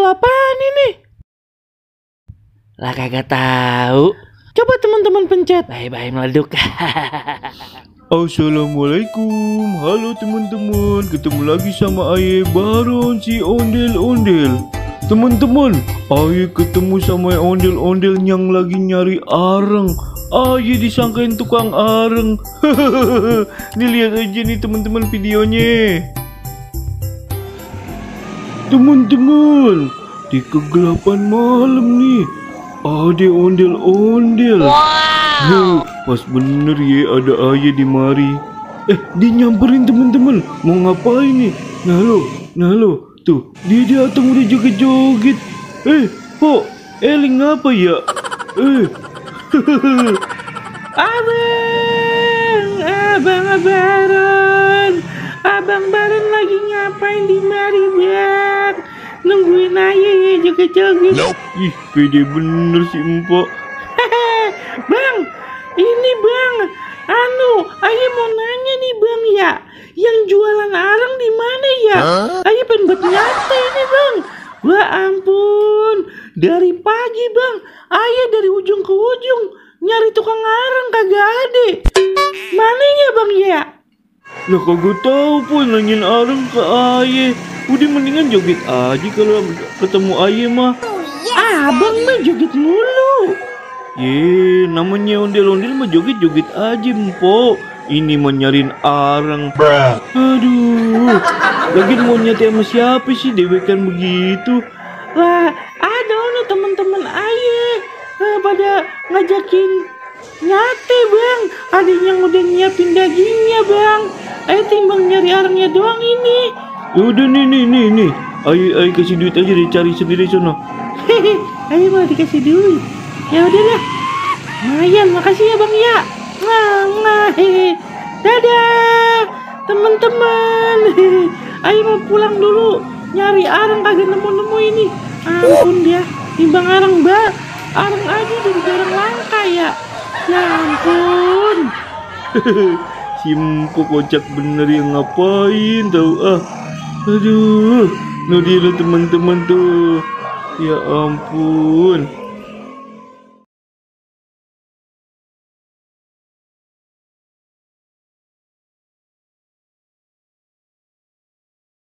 apaan ini? Lah kagak tahu. Coba teman-teman pencet. Bye-bye meleduk. Assalamualaikum, halo teman-teman, ketemu lagi sama Aye Baron si ondel-ondel. Teman-teman, Aye ketemu sama ondel-ondel yang lagi nyari areng. Aye disangkain tukang areng. Nih lihat aja nih teman-teman videonya. Teman-teman, di kegelapan malam nih ada ondel-ondel. Wow. Pas bener ya ada Aye di mari. Dia nyamperin teman-teman. Mau ngapain nih? Nah lo, tuh dia datang udah joget-joget. Pok, Eling ngapa ya? Abang Baron lagi ngapain di mari bang? Nungguin Aye ya joget-joget. Ih, pede bener sih empok. Bang, ini bang, Aye mau nanya nih bang ya, yang jualan arang di mana ya? Aye pengen buat nyate ini bang. Wah ampun, dari pagi bang, Aye dari ujung ke ujung nyari tukang arang kagak ada. Mana ya bang ya? Lah kagak tahu pun nanyain arang ke Aye. Udah mendingan joget aja kalau ketemu Aye mah. Abang mah joget mulu. Namanya ondel-ondel mah joget-joget aja empok. Ini mau nyariin arang. Aduh, lagi mau nyate sama siapa sih dewekan begitu? Wah, ada nih teman-teman Aye pada ngajakin nyate bang. Ada yang udah nyiapin dagingnya bang. Aye timbang nyari arangnya doang ini. Udah nih. Aye kasih duit aja deh, cari sendiri sono. Aye mau dikasih duit. Ya udah dah. Lumayan, makasih ya bang ya. Dadah teman-teman. Ayo mau pulang dulu. Nyari arang kagak nemu-nemu ini. Ampun dia. Timbang arang aja jadi jarang langka ya. Ya ampun. Si empok kocak bener yang ngapain tahu Aduh, dia lo teman-teman tuh. Ya ampun.